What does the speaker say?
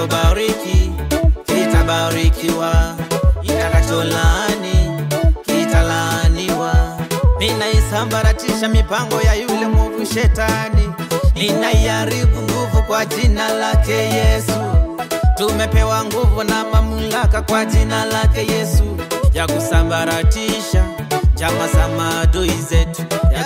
Nitakachobariki kitabarikiwa, nitakacholaani kitalaaniwa. Ninaisambaratisha mipango ya yule mwovu shetani, ninaiharibu nguvu kwa jina lake Yesu. Tumepewa nguvu na mamlaka kwa jina lake Yesu, ya kusambaratisha njama za maadui zetu, ya